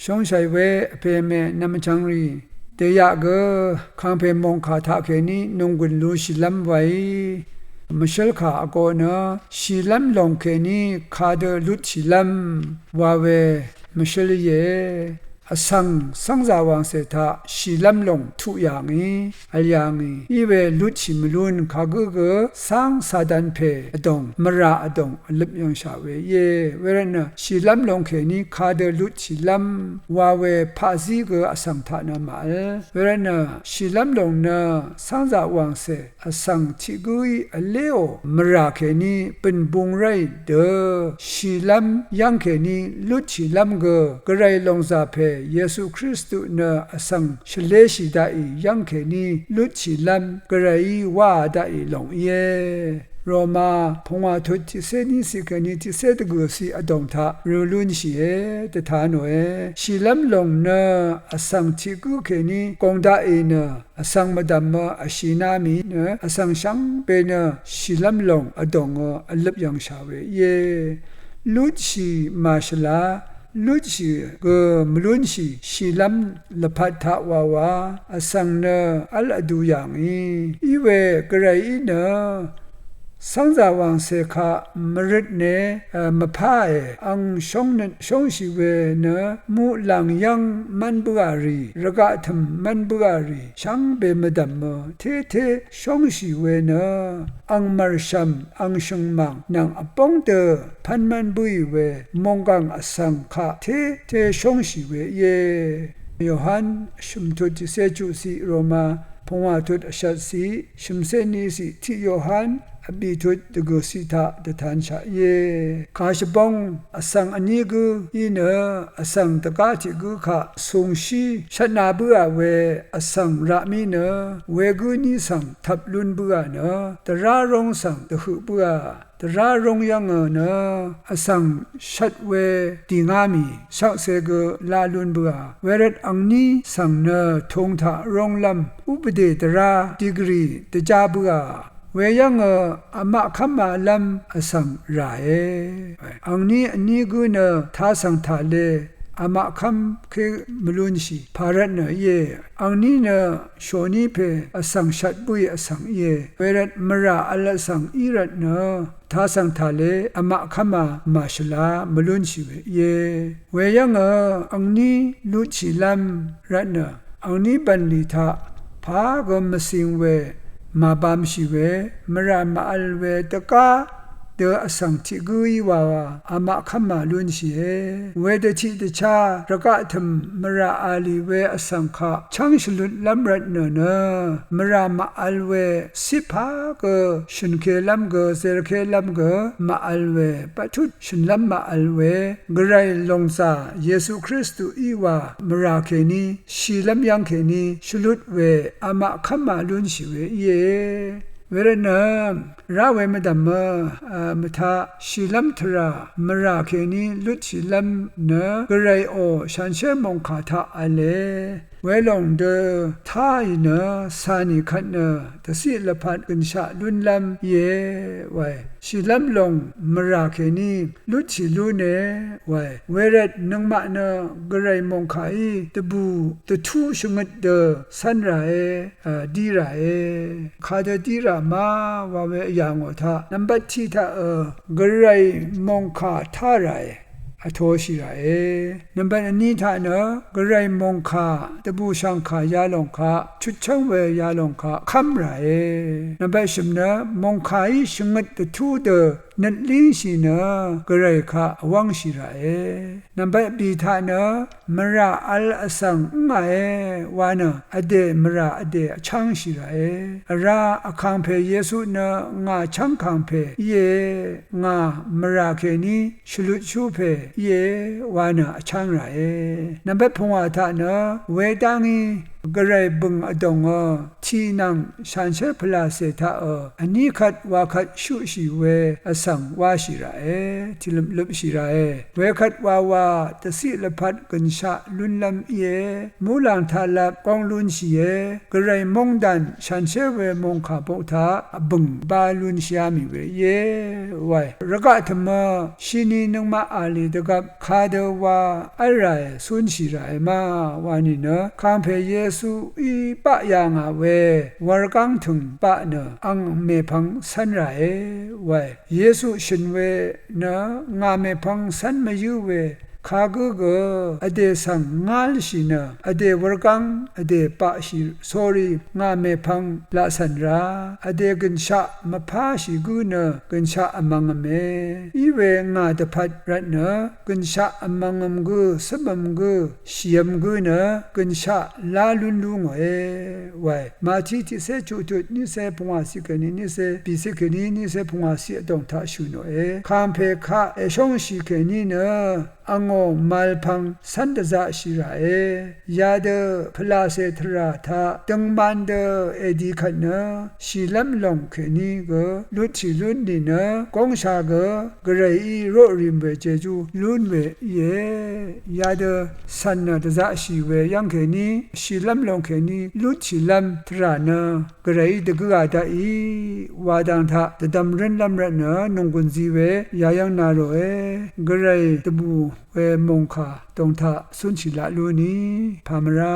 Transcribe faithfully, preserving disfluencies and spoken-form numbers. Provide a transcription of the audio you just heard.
Shóngshàì we vpè mè nv̀mvchvng rì dèyaq gø kàngpè mòngkà taqkèní nònggùn lushìlv́m waí mvshǿl kà vgō nø shìlv́m lòng kèní kadø lutshìlv́m wa we mvshǿl íe. Vsvng cv́ngzà wàngcè taq shìlv́m lòng tuq yà ngì vl yà ngì í we lutshì mvlún kagǿ gø cáng Satan pè vdòng mvrà vdòng vløp yv̀ngshà we íe. Wervtnø shìlv́m lòng kèní kadø lutshìlv́m wa we paqzí gø vsvng taq nø màvl. Wervtnø shìlv́m lòng nø cv́ngzà wàngcè vsvng tiq gǿí vléò mvrà kèní bø̀n bung ráì dø shìlv́m yv́ng kèní lutshìlv́m gø Gvray lòngzà pè Yesu Kristu nø vsvng shvléshì daqì yv́ng kèní lutshìlv́m Gvrayí wáā daqì lòng íe. Roma pungwà tut tiqcé ní ciq kèní tiqcé dvgø̀ ciq vdòng taq rø lúnshìe dvta nòe. Shìlv́m lòng nø vsvng tiq gǿ kèní gong daqì nø vsvng mvdv̀mø vshiná mì nø vsvng shvngbe nø shìlv́m lòng vdòngø vløp yv̀ngshà we íe. Lutshì màshvla, lutshì gø mvlúnshì shìlv́m lvpat taq wawa vsvng nø v́l vdu yà ngì í we Gvrayí nø cv́ngzà wàngcè kaq mvrøtne mvpáe ang shóngnøt shóngshì we nø muqlàng yv́ng mv́n bǿà rì rvgaq tø̀m mv́n bǿà rì shvngbe mvdv̀mø tété shóngshì we nø ang mv̀rshv̀m ang shø̀ngmàng nvng vbóng dø pv́n mv́n bǿì we mònggàng vsvng kaq tété shóngshì we íe. Yohan shø̀m tut tiqcé chuqciq Roma pungwà tut vshvtciq shø̀mcé níciq tiq Yohan vbì tut dvgø̀ciq taq dvtanshaq íe. Kàshvbóng vsvng vní gǿ í nø vsvng dvgá tiq gǿ kaq cùngshí shvtna bǿà we vsvng raq mí nø wegǿ ní svng tvp lún bǿà nø dvrá róng svng dvhøq bǿà. Dvrá róng yv́ngø nø vsvng shvt we dìngá mì shvkse gø lá lún bǿà. Wervt angní svng nø tūng taq rónglv́m ubvdè dvrá dìgrì dvjá bǿà. Weyv́ngø vmaq kv́malv́m vsvng ràe. Angní vní gǿ nø tasv̀ng tàle vmaq kv́mké mvlúnshì pàrvtnø íe. Angní nø shòní pè vsvng shvt bǿì vsvng íe. Wervt mvrà vl vsvng í rvtnø tasv̀ng tàle vmaq kv́mā màshvla mvlúnshì we íe. Weyv́ngø angní lutshìlv́m rvtnø angní bv̀nlì taq pà gø mvcing we màbāmshì we mvrà màvl we dvgá dø vsvng tiq gǿí wawa vmaq kv́mā lúnshìe. Wedø tiqdvchá rvgaq tø̀m mvrà àlì we vsvng kaq chv́ng shvlutlv́m rvtnø nø mvrà màvl we cipà gø shø̀nkélv́m gø zerkélv́m gø màvl we bvttut shø̀nlv́m màvl we Gvray lòngzà Yesu Kristu í wa mvrà kèní shìlv́m yv́ng kèní shvlut we vmaq kv́mā lúnshì we íe. Wervtnø rá we mvdv̀mø mvtaq shìlv́m tvrà mvrà kèní lutshìlv́m nø Gvrayò shanshér mòngkà taq v̄le. Welòng dø táì nø cà nì kvt nø dvciq lvpat gø̀nshaq lúnlv́m íe wae. Shìlv́m lòng mvrà kèní lutshì lúne wae. Wervt nøngmaq nø Gvray mòngkàí dvbù dvtú shvngøt dø cv́n ràe, dí ràe. Kadø dí rà ma wa we vyà ngò taq nvmbat tiq taqø Gvray mòngkà tá ràe. Vtōshì ràe. Nvmbat vní taq nø Gvray mòngkà dvbùshv̀ngkà yalòng kaq chutchv́ng we yalòng kaq kv́m ràe. Nvmbat shø̀m nø mòngkàí shvngøt dvtú dø nøt língshì nø Gvray kaq vwv́ngshì ràe. Nvmbat vbì taq nø mvrà vl vsvng ǿngàe wa nø vdè mvrà vdè vchángshì ràe. Vrá vkàngpè Yesu nø ngà chv́ng kàngpè íe, ngà mvrà kèní shvlutshú pè íe wa nø vcháng ràe. Nvmbat pungwà taq nø wedá ngí Gvray bø̀ng vdòngø tiq nvng shanshér pvlàcè taqø vní kvt wa kvt shuqshì we vsvng wáshì ràe, tìløp løpshì ràe. Wekvt wawa dvciq lvpat gø̀nshaq lúnlv́m íe, muqlàng taqlap góng lúnshìe, Gvray móngdàn shanshér we mòngkà bok taq bø̀ng bá lúnshìá mì we íe wae. Rvgaq tø̀mø shini nøngmaq àlì dvgvp kadø wa v́lràe cúnshì ràe ma wa nìnø kàngpè Yesuí baq yà ngà we wurgáng tø̀ng baq nø ang mèpvng cv́n ràe wae. Yesu shø̀n we nø ngà mèpvng cv́n mvyǿ we kagǿ gø vdè svng ngálshì nø vdè wurgáng vdè baqshì sórí ngà mèpvng laqcv̀n ra vdè gø̀nshaq mvpáshì gǿ nø gø̀nshaq vmvngv̄me. Iwe ngà dvpvt rvtnø gø̀nshaq vmvngv̄m gǿ, cǿmv̄m gǿ, shìv̄m gǿ nø gø̀nshaq lá lún lú ngòe wae. Màti tiqcé chuqtut niqcé pungwàciq kèní niqcé bìciq kèní niqcé pungwàciq vdòng taq shø̀ nòe. Kàngpè kaq èshóngshì kèní nø angò màlpvng cv́n dvzaqshì ràe. Yadø pvlàcè tvrà taq døngman dø èdi kvt nø shìlv́m lòng kèní gø lutshì lún nìnø góngsha gø Gvrayí roqrìm we jejú lún we íe. Yadø cv̀n nø dvzaqshì we yv́ng kèní shìlv́m lòng kèní lutshìlv́m tvrà nø Gvrayí dvgǿa daqì wa dang taq dvdvm rǿnlv́m rvtnø nònggùn zi we yayv́ng na ròe. Gvray dvbù we mòngkà dòng taq cúnshì laq lú ni pàmvrá